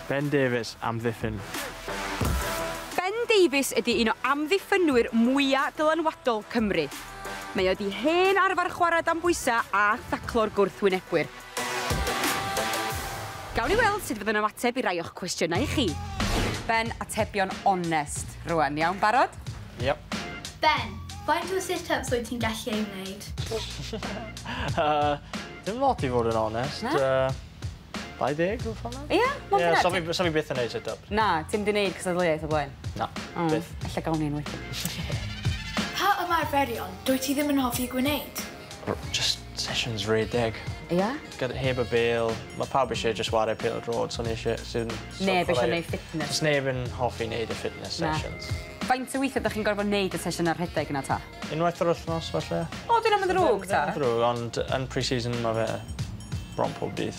Ben Davies, amddiffyn. Ben Davies ydy un o amddiffynwyr mwyaf dylanwadol Cymru. Mae o 'di hen arfer chwarae dan bwysa a thaclo'r gwrthwynebwyr. Gawn ni weld sut fydd yn ymateb i rai o'ch cwestiynau chi. Ben, atebion onest rwan, iawn? Barod? Yep. Ben, faint o sit-ups wyt ti'n gallu ei wneud? Dim lot i fod yn onest. Na? 20, rhywbeth fel 'na. Ie? Mond Ie, hynna? so fi byth yn neud sit-ups. Na, ti'm 'di neud cystadleuaeth o blaen? Na, byth. Ella gawn ni un wedyn. Pa ymarferion dwyt ti ddim yn hoffi gwneud? Just sessions rhedeg. Ie? Gyda heb y bêl, mae pawb eisiau just whare pêl-droed, so ni eisiau... Neb eisiau neud fitness. Does neb yn hoffi neud y fitness Na. sessions. Faint o weithiau ydych chi'n gorfod neud y sesiwn ar rhedeg yna ta? Unwaith yr wythnos, falle. O, dyna mynd ddrwg ta? Ddim yn ddrwg, ond yn pre-season mae fe bron pob dydd.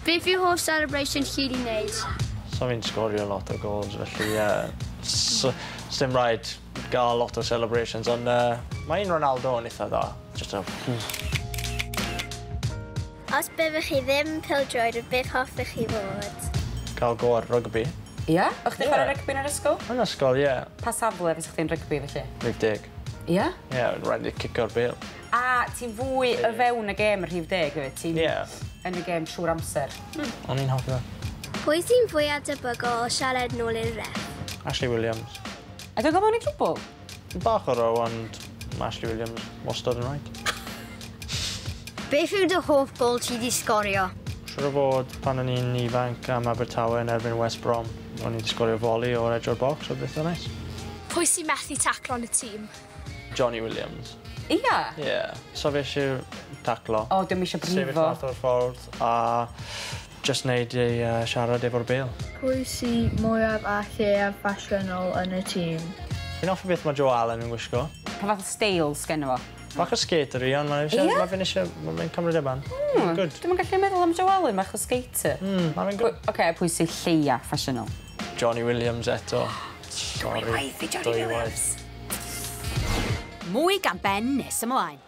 Beth yw hoff celebration chi 'di wneud? So fi'n sgorio lot o goals, felly dim rhaid gael lot o celebrations, ond mae un Ronaldo yn eitha dda. Just a... Os byddwch chi ddim pêl-droed, beth hoffech chi fod? Gael go ar rygbi. Ie? O'ch chdi'n Ie. chwarae rygbi yn yr ysgol? Yn ysgol, ie. Pa safle fysa chdi'n rygbi felly? Rhif 10. Ie? Ie, rhaid i cico'r bêl. A ti'n fwy o fewn y gêm y rhif 10 hefyd? Ti'n Ie. yn y gêm trwy'r amser? O'n i'n hoffi fe. Pwy sy'n fwyaf debygol o siarad nôl i'r ref? Ashley Williams. A dwi'n gael mewn i trwbl? Bach o row, ond mae Ashley Williams wastad yn right. Beth yw dy hoff gol ti 'di sgorio? Siŵr o fod pan o'n i'n ifanc am Abertawe yn erbyn West Brom, o'n i wedi sgorio volley o'r edge o'r box, oedd eitha nice. Pwy sy'n methu taclo yn y tîm? Johnny Williams. Ia? Ie. Yeah. So fe eisiau taclo. O, dwi'm eisiau Sefyll brifo. fath o'r ffordd a just neud ei siarad efo'r bêl. Pwy sy'n mwyaf a lleiaf ffasiynol yn y tîm? Fi'n hoffi beth mae Joe Allen yn gwisgo. Pa fath o steil sgenno fo? Bach o skatery, ond mae'n Ie? ma fe'n eisiau, mae'n cymryd e ban. Good. Dwi'm yn gallu meddwl am Joe Allen, bach o skater. Mae'n good. Oce, pwy sy'n lleia ffasiynol? Johnny Williams eto. Sorry. Dwywaith i Johnny Dwywaith. Williams. Mwy gan Ben nes ymlaen.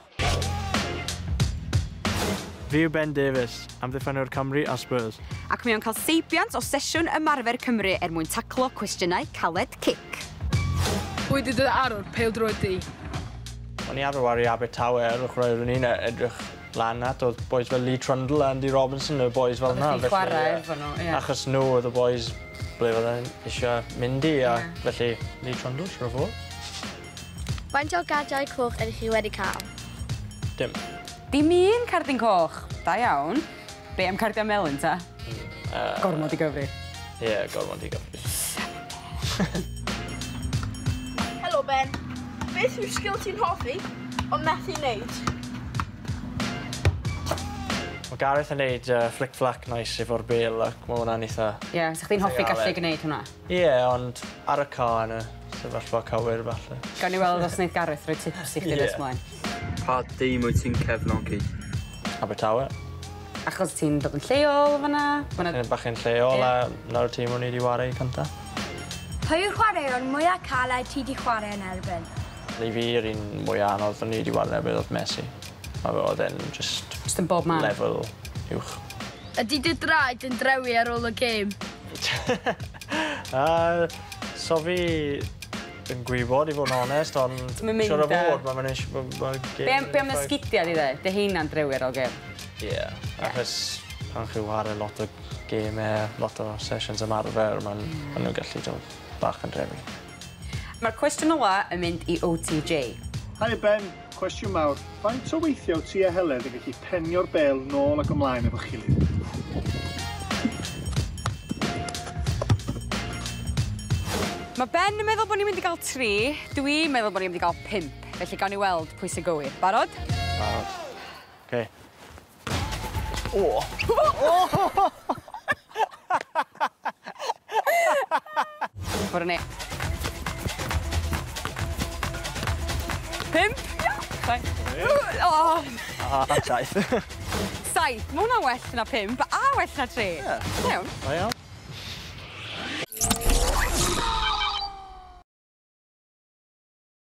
Fi yw Ben Davies, amddiffynwr Cymru a Spurs. Ac mae o'n cael seibiant o sesiwn ymarfer Cymru er mwyn taclo cwestiynau caled cic. Pwy 'di dy arwr pêl-droed di? O'n i arfer whare Abertawe ar y chwarae o'n i'n edrych lan at, oedd boys fel Lee Trundle a Andy Robinson, y boys fel 'na. Oeddech chi'n chwarae efo nhw, ie. Achos nhw oedd y boys ble fydden eisiau mynd i, a felly Lee Trundle, siŵr o fod. Faint o gardiau coch ydych chi wedi cael? Dim. Dim un cardyn coch. Da iawn. Be am cardiau melyn ta? Gormod i gyfri. Ie, gormod i gyfri. Helo Ben. Beth yw'r sgil ti'n hoffi, ond methu wneud? Mae Gareth yn neud flick-flack nice efo'r bêl ac mae hwnna'n eitha... Ie, yeah, sa chdi'n hoffi Eitha gallu galed. gwneud hwnna? Ie, yeah, ond ar y car yn y sefyllfa cywir falle. Gawn ni weld os wneith Gareth rhoi tips i chdi nes Ie. ymlaen. Pa dîm wyt ti'n cefnogi? Abertawe. Achos ti'n dod yn lleol fan'na? Ma' 'na- Yn bach yn lleol Ie. a na'r tîm o'n i wedi whare i cynta. Pwy yw'r chwaraewr mwyaf caled ti 'di chwarae yn erbyn? I fi, yr un mwy anodd o'n i wedi whare yn erbyn oedd Messi. Mae fe oedd e'n just Just yn bob man. level uwch. Ydy dy draed yn drewi ar ôl y gêm? So fi yn gwybod, i fod yn onest, ond Ti'n mynd siŵr o â- fod, mae'n mynd... Be am y sgidiau di dde? Dy heina'n drewi ar ôl gêm? Ie, achos pan chi whare lot o gemau, lot o sessions ymarfer, maen nhw'n gallu dod bach yn drewi. Mae'r cwestiwn ola yn mynd i OTJ. Hi Ben, cwestiwn mawr. Faint o weithiau ti a Heledd yn gallu penio'r bêl nôl ac ymlaen efo'ch gilydd? Mae Ben yn meddwl bod ni'n mynd i gael 3, dwi'n meddwl bod ni'n mynd i gael 5. Felly gawn ni weld pwy sy'n gywir. Barod? Barod. Okay. O! Ffwrdd ni. 5? O! A 7. 7. Mae hwnna'n well na 5 a well na 3. Ie. Iawn. Da iawn.